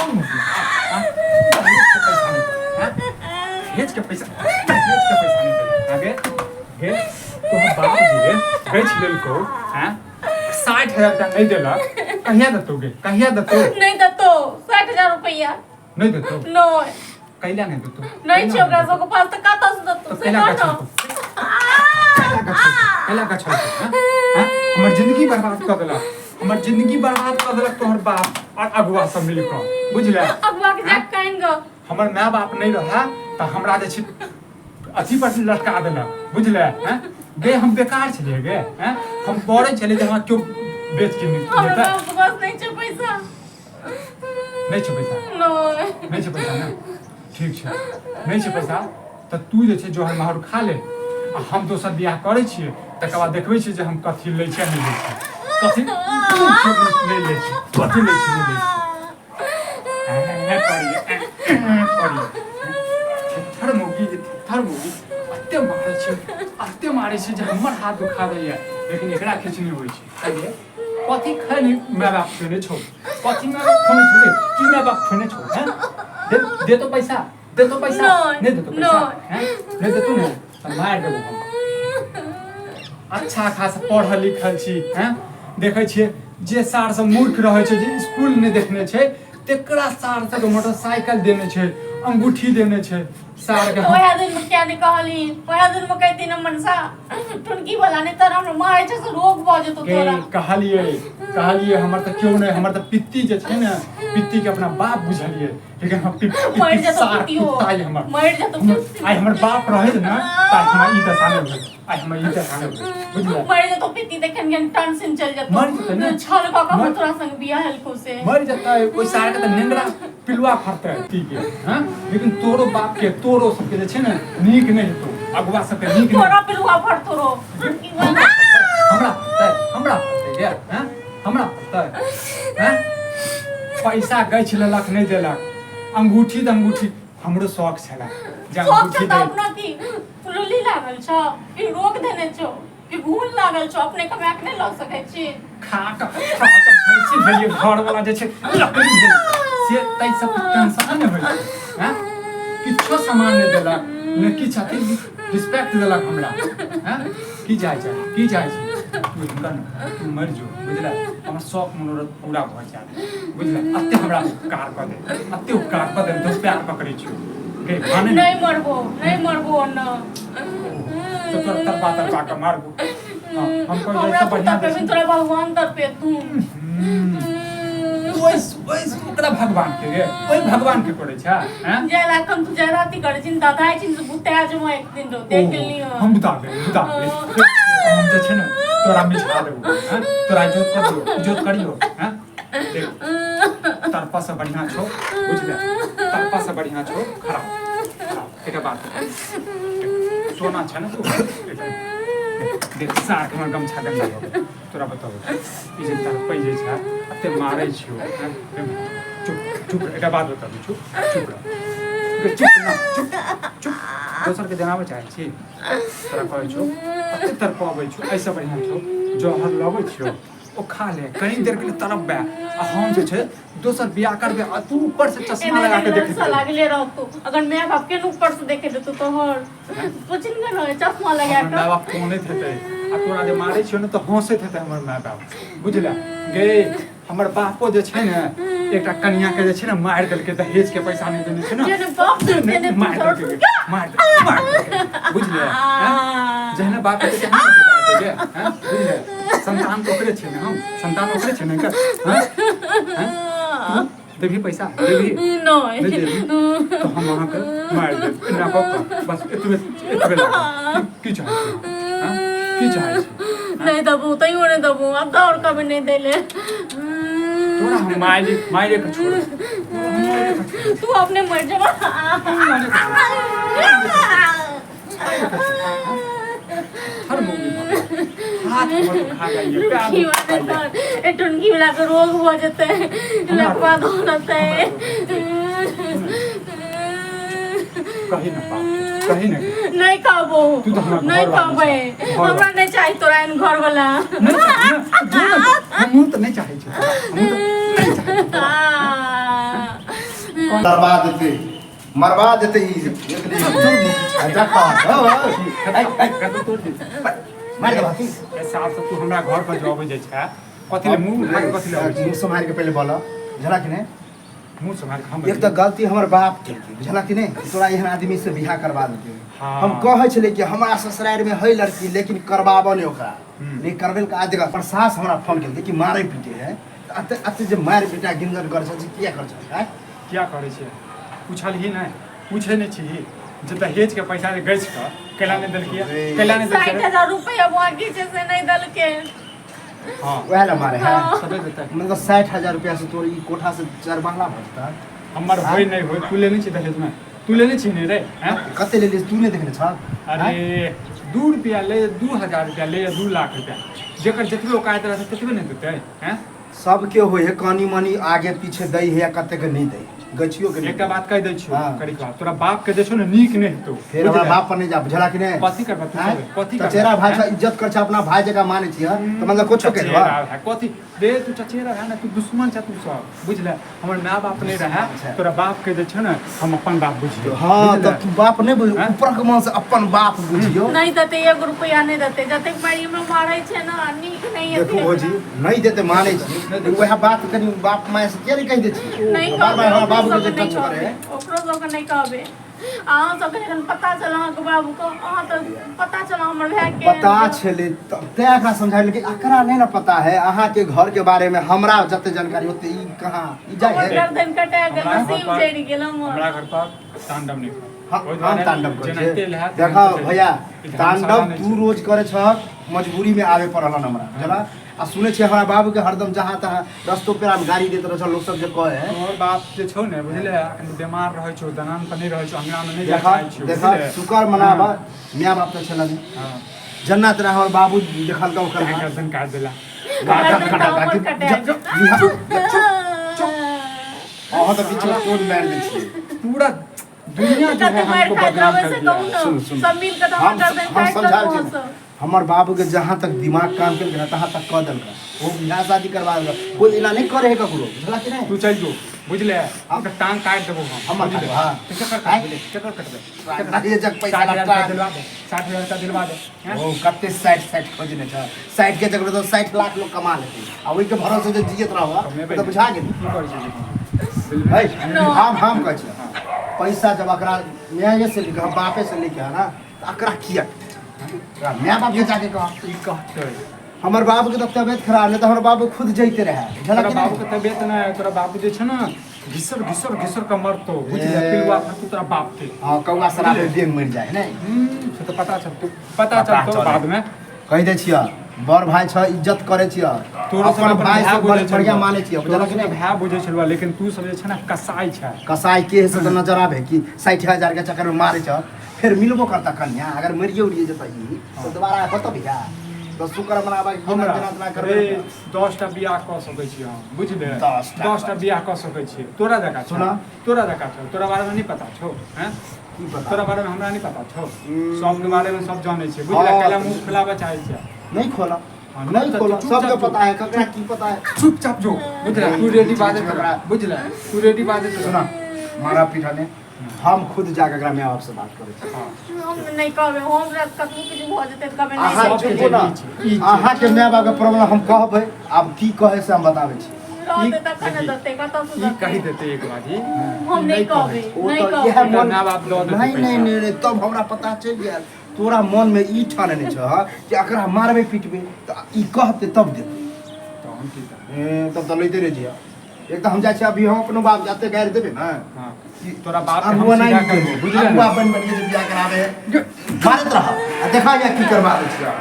कोन मौगी हाँ? दहेज के पैसा नहीं देलक, हाँ? दहेज के पैसा, दहेज के पैसा नहीं देलक आगे गे। तोहर बाप जे बेच लेलको, हाँ, 60,000 रुपया नहीं देलक, कहिया देतौ गे, कहिया देतौ? नहि देतौ 60,000 रुपैआ। नहीं देतौ? नहि। कैला नहीं देतौ? नहि छै ओकरा सबके पास तऽ कतऽ से देतौ तऽ से कैला कह गछलकौ? न। कैला गछलकौ? कैला गछलकौ, हाँ? हाँ? हमर जिंदगी बर्बाद कऽ देलक, हमर जिंदगी बर्बाद कऽ देलक तोहर बाप और अगुआ सब मिल कऽ, बुझले? अगुआ के जा काइन ग। हमर माय बाप नहीं रहा तऽ हमरा जे छै अथी पर लटका देलक, बुझले? हैं गे, हम बेकार छलियै गे? हैं, हम पढ़ै छलियै जे हमरा केओ बेच के हमरा लेतै। बाप के पास नहि छै पैसा। नहि छै पैसा? नहि। नहि छै पैसा ने, ठीक छै, नहि छै पैसा तऽ तू जे छै जहर माहौर खा ले आ हम दोसर बियाह करै छियै, तकर बाद देखबै छियै जे हम कथी लै छियै आ नहि लै छियै, कथी लै छियै, नहि लै छियै, कथी लै छियै, नहि लै छियै। ऐं करियै, ऐं करियै। थेथर मौगी जे थेथर मौगी, एते मारै छै, एते मारै छै जे हमर हाथ दुखा दैया, लेकिन एकरा खिचनी होइ छै। आइये कथी खाइ माय बाप खुएने छौ? कथी माय बाप खुएने छौ रे? की माय बाप खुएने छौ? हैं, दे दे तो पैसा, दे तो पैसा। नहीं, नहीं दे तो पैसा। नहीं। हैं, नहीं दे तू ने तऽ मारि देबो हम। अच्छा खासा पढ़ल लिखल छी, हैं, देखै छियै जे सार सब मूर्ख रहै छै, जे स्कूल नहि देखने छै, तेकरा सार सबके मोटरसाइकिल देने छै, अंगूठी देने छै सार के। ओएह दिन में क्या नहीं कहली, ओएह दिन में कहती न मनसा टुनकी वाला नहीं तर हमरा मारे छै से रोग भऽ जेतौ के तोरा। कहलियै, कहलियै, हमर तऽ केओ नहि, हमर तऽ पित्ती जे छै ने, पित्ती के अपना बाप बुझलियै, लेकिन हम मरि पित्ती जेतौ सार पित्तियो। कुत्ता अइ हमर। मरि जेतौ पित्ती। आइ हमर बाप रहैत ने तऽ आइ हमरा ई दशा नहि होइत, आइ हमरा ई दशा नहि होइत, बुझलियै? मरि जेतौ पित्ती, देखन गेन टन चलि जेतौ। मरि जेतै ने? छल कऽ कऽ हम मरि- तोरा संग बियाह हेलको से। मरि जेतै ओहि सार के तऽ नेंगरा पिलुआ फड़तै ठीक है। हाँ, लेकिन तोरो बाप के, तोरो सबके जे छै ने नीक नहि हेतौ, अगुआ सबके नीक नहि। तोरा पिलुआ फड़तो रो। हमरा हमरा फड़तै, हमरा फड़तै गे? हैं, हमरा फड़तै? हैं, पैसा गछि लेलक, नहि देलक अंगूठी तऽ अंगूठी हमरो शौक छलै जे शौक अंगूठी छौ तऽ दै। अपना की पुलुली लागल छौ कि रोग देने छौ कि घून लागल छौ? अपने कमा के नहि लऽ सकै छी? खा कऽ, खा कऽ भैंसी भेलियै, घरवला जे छै लकड़ी भेल से, ताहि सब टेंशन नहि होइ छै। हैं, किछो सामान नहि देलक ने किछु अथी रिस्पेक्ट देलक हमरा। हैं, की चाहै छै, की चाहै छै तू हिनकर ने? तू मरि जो, बुझले? हमर शौक मनोरथ पूरा भऽ जायत, बुझले? एते हमरा उपकार कऽ दे, एते उपकार कऽ दे, तो प्यार पकड़ै छियौ गे, माने नहि मरबो, नहि मरबो न। तो तोरा तरपा तरपा कऽ मारबो। हाँ, हम कहै हमरा से तू बढ़िआँ तड़पेबही, तोरा भगवान तड़पेथुन। ओहि ओहि ओकरा भगवान के गे, ओहि भगवान के करै छै, हैं? जय लाखन तू जय राति करै छिन दादा छिन से बुता जमा एक दिन रो देख ओहो, ली। हम बुता देब, बुता देब। हम जे छै ने तोरा मिझा देबो। हैं, तोरा इज्जत कर दियो, इज्जत करियो। हैं, देख, तरपा से बढ़िया छौ, बुझले? तरपा से बढ़िया छौ। खड़ा हो, खड़ा हो। एकटा बात सोना छै ने तू, देख सार हमर गमछा गंदा भऽ गेल। तोरा बताबू, ई जे तड़पै जे छै, एते मारै छियौ, हैं? चुप, चुप, एकटा बात बताबू, चुप, चुप रह गे, चुप न, चुप, चुप। दोसर के जनाबै चाहै छी? तोरा कहै छौ, एते तड़पबै छौ, एहिसँ बढ़िआँ छौ जहर लबै छियौ, ओ खा ले, कनी देर के लिए तड़पबै आ हम जे छै दोसर बियाह करबै आ तू ऊपर से चश्मा लगा के देखैत ललसा रही। लागले रहतो अगर my बाप के ऊपर से देखे देतो तोहर पुछिन के न चश्मा लगा हमर के। माय बाप कानैत हेतै आ तोरा जे मारै छियौ ने तऽ हँसैत हेतै हमर माय बाप, बुझले गे? हमर बापो जे छै ने एकटा कनिया के जे छै ने मारि देलकै, दहेज के पैसा नहि देने छै ने। जेने बाप ने तेने मारि देलकै गे, मारि देलकै, मारि देलकै, बुझले? हैं? जेहने बाप हेतै तेहने ने बेटा हेतै गे, हैं? बुझले? संतान तऽ ओकरे छै ने, हम संतान ओकरे छै ने एकर, हैं? हैं? तू देबही पैसा, देबही? नहीं। नहि देबही तऽ हम अहाँके मारि देब एना कऽ कऽ, बस एतबे, एतबे लागल। की चाहै छी अहाँ? हैं? की चाहै छी? नहीं दबू, तैयो नहीं दबू, अब तो और कभी नहीं देले। तोरा हम मारि मारि के छोड़ब, तोरा हम मारि के छोड़ब। तू अपने मर जबा। मारि के छोड़ब। हर मौगी भऽ गेल। हाथ हमर दुखा जाइए, पैर टुनकी दुखा वाला जाइए। ए टुनकी वाला के रोग भऽ जेतै, लकवा धरतै। कही न पाप, कही न। नहीं कहबो। तू तऽ हमरा नहीं घरवाली कहबै। छह, घरवाली। हमरा नहीं चाही तोरा एहन घर वाला। नहीं चाही ने, जो ने, हमहूँ तऽ नहि चाहै छी तोरा, हमहूँ तऽ नहि चाहै छी तोरा। मरबा देतै, मरबा देतै ई। एक दिन देखा, मारि देबा की? साफ से तू हमरा घर पर जो अबै जाइ छै, कथी ले मुंह उठा के कथी ले अबै मुँह छै? सम्हारि के पहिले बोल, बुझला कि नहि? मुंह सम्हार के हम एक तऽ गलती हमर बाप केलकै, बुझला कि नहि? तोरा एहन आदमी से बियाह करबा देलकै। हाँ। हम कहै छलियै कि हमरा ससुरारि में है लड़की, लेकिन करबाबऽ नहि ओकरा। नहि करबेलकै। आज देखा, पर सास हमरा फोन केलकै कि मारै पीटे है। अते अते जे मारि पीटा गिंजन करै छै, किया करै छै, आँय? किया करै छै पूछलही नहि? पूछे नहि छी जे दहेज के पैसा जे गछि कऽ कैला नहि देलकै, कैला नहि साठि देलकै? हजार रुपया बाकी छै, से नहि देलकै। हँ, वएह लए मारे है। हाँ। सबे देतै। मतलब 60,000 रुपया से तोर ई कोठा से चार बंगला भऽ जेतै। हमर होय नहि होय, तू लेने छी दहेजमे? तू लेने छी ने रे? हैं? कते लेलियै तू नहि देखने छह? अरे 2 रुपया ले, 2,000 रुपया ले या 2 लाख रुपया, जेकर जतबे औकात रहतै ततबे ने देतै। हैं? सबके होइ है कनी मनी आगे पीछे दै है, या कते के नहि दै है, गछियो के नहि। एकटा बात कहि दै छियौ। हाँ। करिक बात तोरा बाप के जे छौ ने, नीक नहि हेतौ। फेर हमरा बाप पर नहि जा, बुझला कि नहि? कथी करबा तू? आँय? सब कथी करबा? चचेरा भाई आँय? छै, इज्जत कर छै, अपना भाई जकाँ मानै छियै तऽ मतलब कुछो के चचेरा भाय कथी रे? तू चचेरा भाय ने, तू दुश्मन छ तू सब, बुझले? हमर माय बाप नहि रहै, तोरा बाप के जे छै ने, हम अपन बाप बुझियो। हाँ, तब तू बाप नहि बुझ। आँय? ऊपर के मन से अपन बाप बुझियो। नहि देतै, एगो रुपया नहि देतै। जतेक मारि हमरा मारै छै ने, नीक नहि हेतै। देखू भौजी, नहि देते मानै छी, वएह बात कनि बाप माय से किया नहि कहि दै छी? नहि बार बार कहबै। हमरा बाबू ओकरो के सबके जे नहि टच करे कहबै, ओकरो सबके नहि कहबै। अहाँ सबके जखन पता चल अहाँके बाबूके, अहाँ तऽ पता चल हमर भाय के। पता छलै तब तैं एकरा समझाय लेकिन एकरा नहि ने पता है अहाँके घर के बारे में। हमरा जते जानकारी ओते ई कहाँ ई जाइ हमर है। गर्दन कटा गेल, हमरा घर नसीब पर- जरि गेल हमर। हमरा घर पर तांडव नहि। हाँ, ओहि हम दुआरे तांडव करै जेनाहिते छियै। लहै, देखो तेनाहिते भैया, ई धर्मशाला तांडव नहि तू छै। रोज करै छहक, मजबूरी में आबे पड़ल हन हमरा, बुझला? आ सुनै छियै हमरा बाबू के हरदम जहाँ तहाँ रस्तो पेरा में गाड़ी दैत रहै छल लोक सब जे कहै है। तोहर बाप जे छौ ने, बुझले, अखन बेमार रहै छौ, दलान पर नहि रहै छौ, अंगना मे नहि जा देखा चाहै छौ। देखा, बुझले? शुक्र मनाबा, माय बाप तऽ छल नहि। हाँ। जन्ना तेरा हमर बाबू देखलका ओकर काहे हाथ। गर्दन काटि देला? गर्दन तऽ हमर कटा गेल। अहाँ तऽ बीच में चोट मारि दै छियै। पूरा दुनिया जो है कते मारि हमको खाइत बदनाम रहबै कर से दिया कहू है। ने। सुन, सुन। सब मिल कऽ तऽ हम हमर गर्दन हम काटि समझाबै देलहुँ छियै ने। सब। हमर बाबू के जहाँ तक दिमाग काम केलकै ने, तहाँ तक कऽ देलकै। ओ बियाह शादी करवा देलकै। कोई एना नहि करे है ककरो, बुझला कि नहि? तू चल जो, बुझले? ओकर टांग काटि देबो हम। हमर बुझले? काटबो, हाँ। तऽ केकर काटबै? केकर कटबै? ये जग पैसा 60,000 लगता रुपया दिलवा दे, 60,000 रुपया दिलवा दे, हैं? ओ कते 60 60 खोजने छ? 60 के जगह तो 60 लाख लोग कमा लेते आ ओहि के भरोसे जे जियत रहब कमेबै। तऽ बुझा गेल। की करै छी? है, हम कहै छी, पैसा जब एकरा माये से लेके बापे से लेके है ना, तऽ एकरा किया एकरा माय बाप के जाके कह। ई कहतै। हमर बाबू के तऽ तबियत खराब, नहि तऽ हमर बाबू खुद जैते रहे, बुझलक तोरा कि बाबू नहि? के तबियत नहि, तोरा बाबू जे छै ने, घिसर घिसर घिसर के मरतो, बुझले? ए। पिलुआ फटतो तोरा बाप के। हाँ, कौआ शराब में बेंग मरि जाइ है नहि। से तऽ पता चलतो, पता चलतो चले। बाद में। कहि दै छियै, बड़ भाय छ, इज्जत करै छियै। तोरो सब अपन अपन भाय भाय से बुझै बढ़िया छलुआ। मानै छियै, तोरो बुझलक कि सब नहि? भाय बुझै छलुआ, लेकिन तू सब जे छै ने, कसाई छै। कसाई के से तऽ नजर आबे कि 60,000 के चक्कर में मारे छ। फेर मिलबो करता कन्या, अगर मरिए उड़िए जेता ई तऽ दोबारा होतो भैया तऽ शुक्र मनाबा कि हमरा जेना तेना रे करबै। 10टा बियाह कऽ सकै छी हम, बुझले? 10टा? 10टा बियाह कऽ सकै छी। तोरा जकाँ छौ? सुना। तोरा जकाँ छौ? तोरा बारेमे नहि पता छौ, हैं? की पता? तोरा बारेमे हमरा नहि पता छौ? सबके बारेमे सब जानै छै, बुझले? हाँ। कैला मुँह फुलाबऽ चाहै छै? नहीं खोला। हाँ, नहीं तऽ खोला। चुपचाप सबके जो। पता है, ककरा की पता है? चुपचाप जो, बुझले? तू रेडी बाजैत रह, हमरा- बुझले? तू रेडी बाजैत रह। सुना, मारा पीटा ने, हम खुद जाके एकरा माय बाप से बात करै छी। हाँ। हम नहि कहबै, हमरा कतबो किछु भऽ जेतै तऽ कहबै अहाँ नहि। सबके चुप ना। जरूरी छै, ई छै। अहाँके माय बाप के प्रॉब्लम हम कहबै, आब की कहै से हम बताबै छी। रहतै तखन ने देतै, कतऽसँ ई कहि देतै? देतै एक बारी। हम नहि कहबै। ओ नहि तऽ कहबै। इएह मन माय बाप दऽ देतै नहि नहि पैसा। नहि नहि, तब हमरा पता चलि गेल, तोरा मन में ई ठानने छह कि एकरा मारबै पीटबै तऽ ई कहतै तब देतै। तऽ हम की करबै? ए, तब तऽ लैते रहि जिया। एक तऽ हम जाइ छी अभी, हम अपनो बाप जाते गारि देबै ने। हाँ। तोरा बाप के हम अगुआ नहीं सीधा करबो, बुझले अगुआ ने? बन बन के जे बियाह कराबे है, मारैत रह आ देखा या की करबा दै छियै।